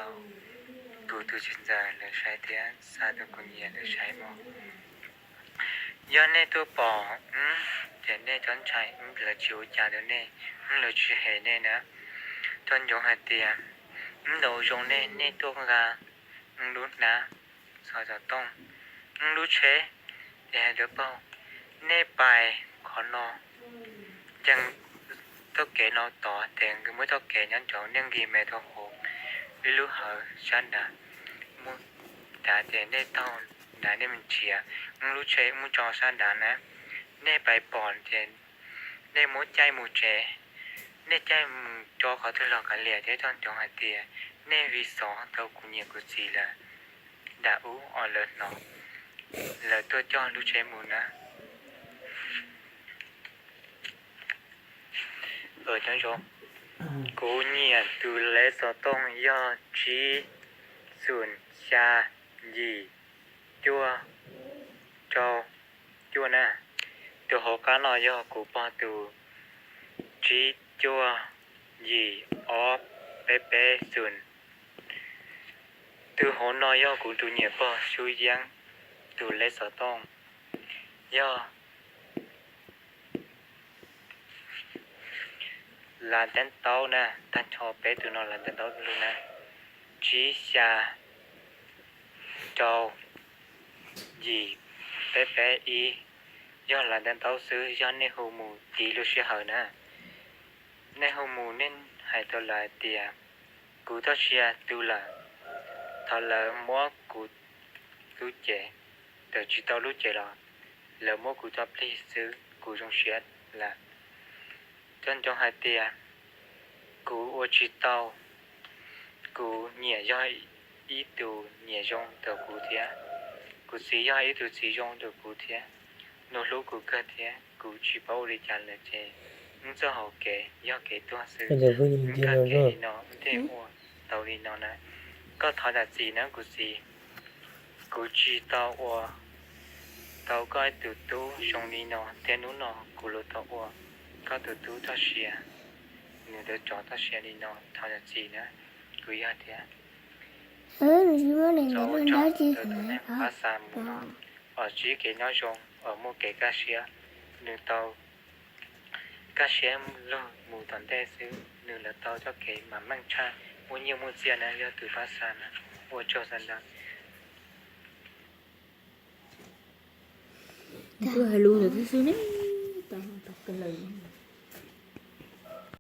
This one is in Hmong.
tau kuv tus txiv ntxawm lawv saib thiab xa rau kuv niam lawv saib mog. Yog nej tuaj pom wb ces nej txhob ntshai, wb lawv tsis ua cas rau nej, wb lawv tsis hem nej na. Rau ncov hais tias wb ntaus zoo nej, nej tuaj nqa wb lub hnab, xov xov tooj, wb lub tsheb, ces hais rau paug, nej pais qhov no, ces txoj kev no tod ces nkawd muab txoj kev nyob nraud, nej nqis me rau hauv ib lub hawv sab nrad, mus nrad ces nej taug nrad nej mus nrhiav wb lub tsheb mus tso sab nrad na. Nej pais pom ces nej muab caij mus tsev, nej caij mus rau qhov twg los kav liam thiab. Rau ncov hais tias nej vim xov tau kuv niam kuv txiv lawv nram ub os, lawv hnov, lawv tuaj coj lub tsheb mus na. Kuv niam tus lej xov tooj yog tsib xoom xya yim cuaj rau cuaj na. Tus hauv qab no yog kuv pog tus tsib cuaj yim ob peb peb xoom. Tus hauv no yog kuv tus niam pog Xub Yeeb tus lej xov tooj, yog lav teeb taub na, tag nrho peb tus no lav teeb taub lug na, tsib xya rau yim peb peb ib, yog lav teeb taub xwb, yog nej hu mus tiv lub sij hawm na. Nej hu mus nej hais rau lawv hais tias kuv txoj sia tu lawm, thov lawv muab kuv lub cev, tawm tsis tau lub cev los lawv muab kuv txoj plig xwb kuv zoo siab lawm. Cov ncov hais tias kuv ua tsis tau, kuv niam yog ib tus niam zoo rau kuv thiab, kuv txiv yog ib tug txiv zoo rau kuv thiab, nws hlub kuv kawg thiab, kuv tsis paub ua li cas lawm ces wb txoj hauv kev yog kev tuag xwb. Wb nkag kev li no, wb thiaj ua tau li no na. Koj thov zam txim na kuv txiv, kuv tsis tau ua tau koj tus tub zoo li no thiab, hnub no kuv los tau ua koj tus tub txoj sia, nws tau tso txoj sia li no, thov zam txim na. Kuv yog thiab, txhob ua tsaug rau tus neeg pab xa mus no, uas ntsib kev nyob zoo, uas muaj kev kaj siab, nws tau kaj siab lug mus tom ntej xwb, nws lawv tau txoj kev mas meej tshaj, muaj nyiaj muaj txiaj na, yog tus pab xa na. Ua tsaug ntau. Kuv hais lus ntawd xwb xwb ne, tau tau kawg lawm.